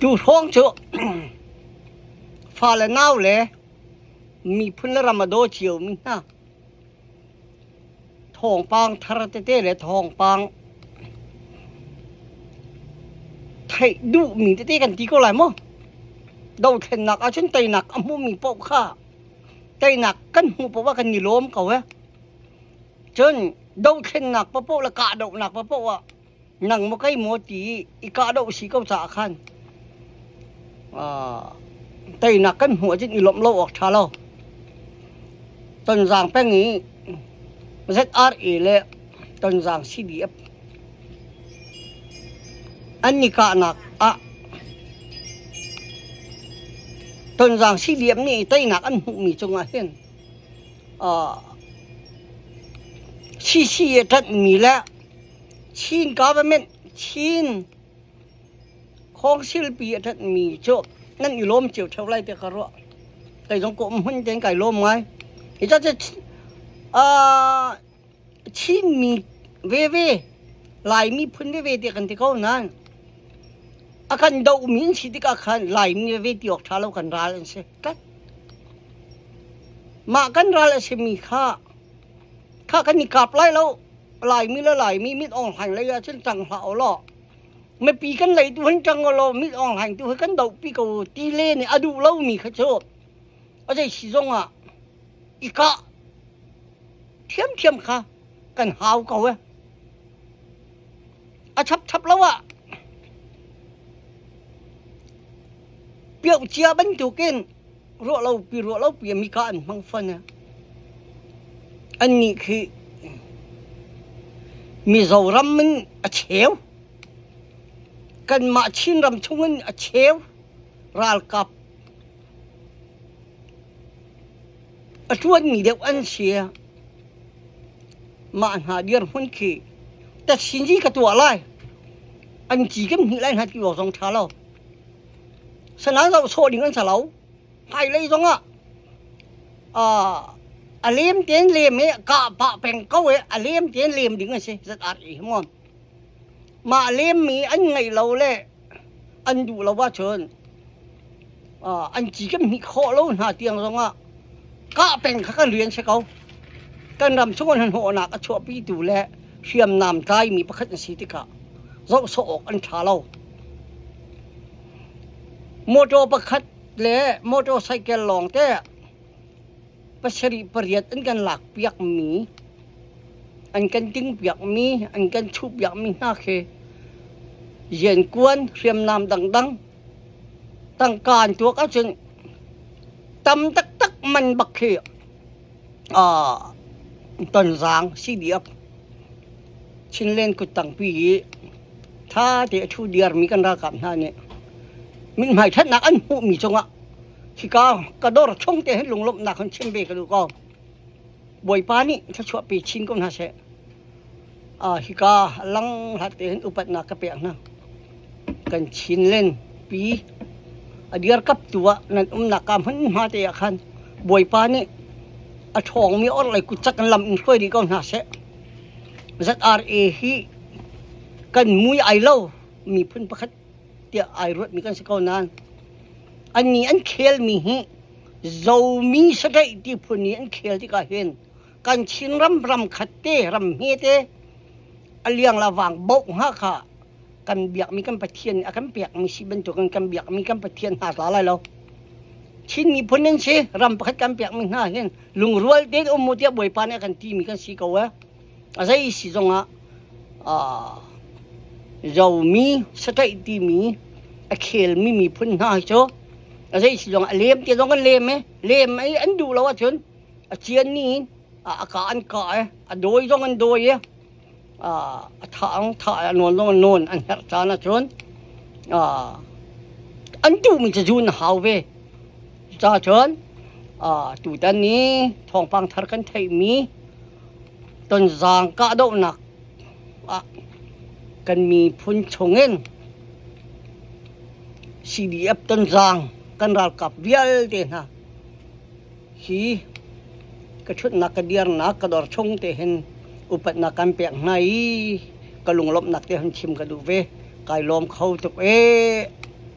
Tu hrawng cu fale nau le miphun le ram a daw ciomi hna thawngpang thar tete le thawngpang theih duhmi tete kan ti ko lai maw? Dothlennak ahcun teinak a hmumi paoh kha teinak kan hmuh paoh ah kan i lawm ko ee. Cun dothlennak paohpaoh le kahdohnak paohpaoh ah nang maw kei maw ti i kahdoh si ko caah khan teinak kan hmuh ahcun i lawmh lo awk ṭha lo. Tonzang peng i ZRA le Tonzang CDF an i kahnak ah Tonzang CDF nih teinak an hmuhmi cungah hin CC a ṭanhmi le Chin government Chin Council pi a ṭanhmi cu nan i lawm cio ṭheo lai tiah ka ruah. Kei zong ka um hmun tein kai lawm ngai. Hi ca cu Chinmi veve Laimi phun veve tiah kan ti ko nain a kan dohmi an si tikah khan Laimi veve ti awk ṭha lo kan ral an si. Tlat. Mah kan ral a simi kha kha kan i kap lai lo. Laimi le Laimi mit awng hlaing lei ah cun cang hlah u law mipi kan lei tu hin cang u law mit awng hlaing tu hi kan dohpi ko ti le nih a duh lomi kha cu a zei si zong ah i kah ṭhiamṭhiam kha kan hau ko e. A chapchap lo ah pioh cia bantukin ruah lo pi ruah lo pi mi ka an hmang fan e. Annih khi Mizoram in a cheu kanmah Chinram chungin a cheu ralkap A ṭuanmi deuh an si. Mah hna dirhmun khi tatsinzi ka tuah lai. An ci kan hnih lai hna ti awk zong ṭha lo. Sanan zoh sawh ding an si lo. Hmailei zongah a lem tein lem i kah pah peng ko i a lem tein lem ding an si. ZRA hi maw. Mah lemmi an ngeih lo le an duh lo ahcun an ci kan hmih khawh lo hna tiang zongah kah peng kha kan rian si ko. Kan ram chung an hnawhnak a chuahpitu le hriamnam tlaimi pakhat an si tikah zoh sawh awk an ṭha lo. Motor pakhat le motorcycle lawng te pasarih pariat an kan lakpiakmi, an kan tingpiakmi, an kan chuhpiakmi hna khi riankuan hriamnam dangdang tangka an tuak ahcun tam taktak man bak khi tonzaang CDF Chinland kuttangpi i ṭha te a ṭhu diarmi kan ralkap hna nih mithmai ṭhatnak an hmuhmi cungah Hika ka dawr chung te hin lunglawmhnak hun chim ve ka duh ko. Bawipa nih thluachuah pe chin ko hna seh. Hika lang hlat te hin upatnak ka pek hna. Kan Chinland pi a dirkap tu ah nan umnak ka hmunhma te ah khan Bawipa nih a ṭhawngmi orhlei kutcak in lam in hruai rih ko hna seh. ZRA hi kan mui ai lo miphun pakhat tiah ai ruatmi kan si ko nain annih an khelmi hi Zomi sataih ti phun i an khel tikah hin kan Chinram ram khat te ram hme te a liang la vang boh hnga kha kan biakmi kan Pathian a kan pekmi si bantukin kan biakmi kan Pathian hna tla lai lo. Chin miphun nan si ram pakhat kan pekmi hna hin lungrual tein um u tiah Bawipa nih a kan timi kan si ko eh. A zei si zongah Zomi sataih timi a khelmi miphun hna hi cu a zei si zongah a lem te zong an lem i lem i an duh lo ahcun a cian ni in a ka an kah i a dawi zong an dawi i a thah ang thah i a nawn zong an nawn an herh caan ahcun an duhmi cu zun a hau ve. Cucaah cun tutan ni thawngpang thar kan theihmi Tonzaang kahdohnak ah kan miphun chungin CDF Tonzaang kan ralkap vialte hna hi ka ṭhutnak ka dirnak ka dor chung te hin upatnak kan pek hna i ka lunglawmhnak te hun chim ka duh ve. Kai lawm kho tuk ee.